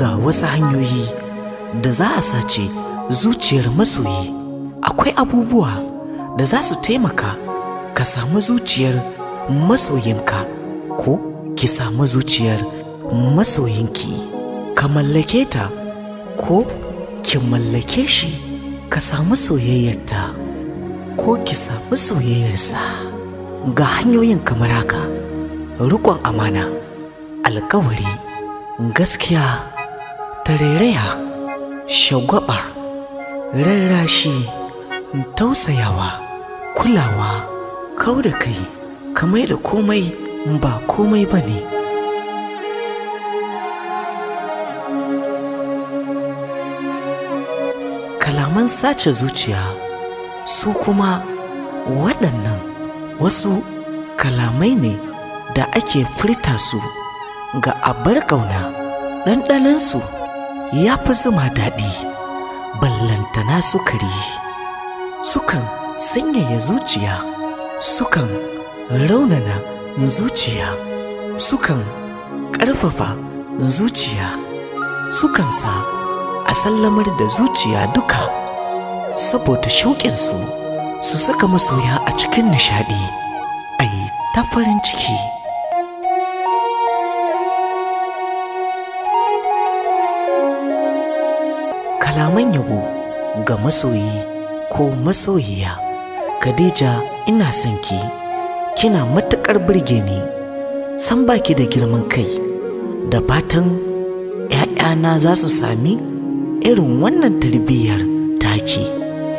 Ga wasu hanyoyi da za a sace zuciyar masoyi. Akwai abubuwa da za su taimaka ka samu zuciyar masoyinka ko ki samu zuciyar masoyinki. Ka mallake ta ko ki mallake shi, ka samu soyayyarta ko ki samu soyayyarsa. Ga hanyoyin kamar haka: riƙon amana, alkawari, gaskiya, tarairaya, shagwaba, rarrashi, tausayawa, kulawa, kau da kai, kamar da komai ba komai ba ne. Kalaman sace zuciya su kuma waɗannan wasu kalamai ne da ake furta su ga abar ƙauna. Ɗanɗanonsu ya fi zuma daɗi, ballantana sukari. Sukan sanyaya zuciya, sukan raunana zuciya, sukan ƙarfafa zuciya, sukan sa a sallamar da zuciya duka saboda shauƙinsu, su saka masoya a cikin nishaɗi, ai ta farin ciki. Kalaman yabo ga masoyi ko masoyiya. Khadija, ina son ki, kina matuƙar burge ni, san baki da girman kai, da fatan ‘ya'yana za su sami irin wannan tarbiyyar taki.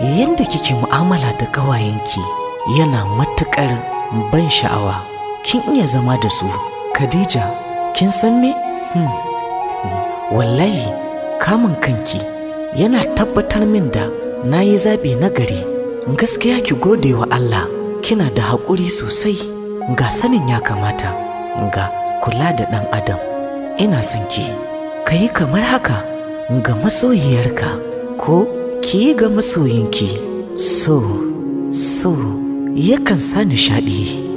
Yadda kike mu'amala da ƙawayenki yana matuƙar ban sha'awa. Kin iya zama da su. Khadija, kin san me? Wallahi kamun kanki yana tabbatar min da na yi zaɓi na gari. Gaskiya ki gode wa Allah, kina da haƙuri sosai, ga sanin ya kamata, ga kula da ɗan adam. Ina son ki. Ka yi kamar haka ga masoyiyarka ko ki yi ga masoyinki. So yakan sa nishaɗi.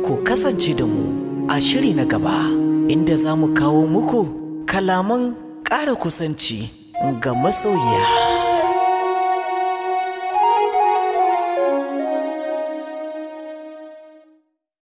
Ku kasance da mu a shiri na gaba, inda za mu kawo muku kalaman ƙara kusanci ga masoyiya.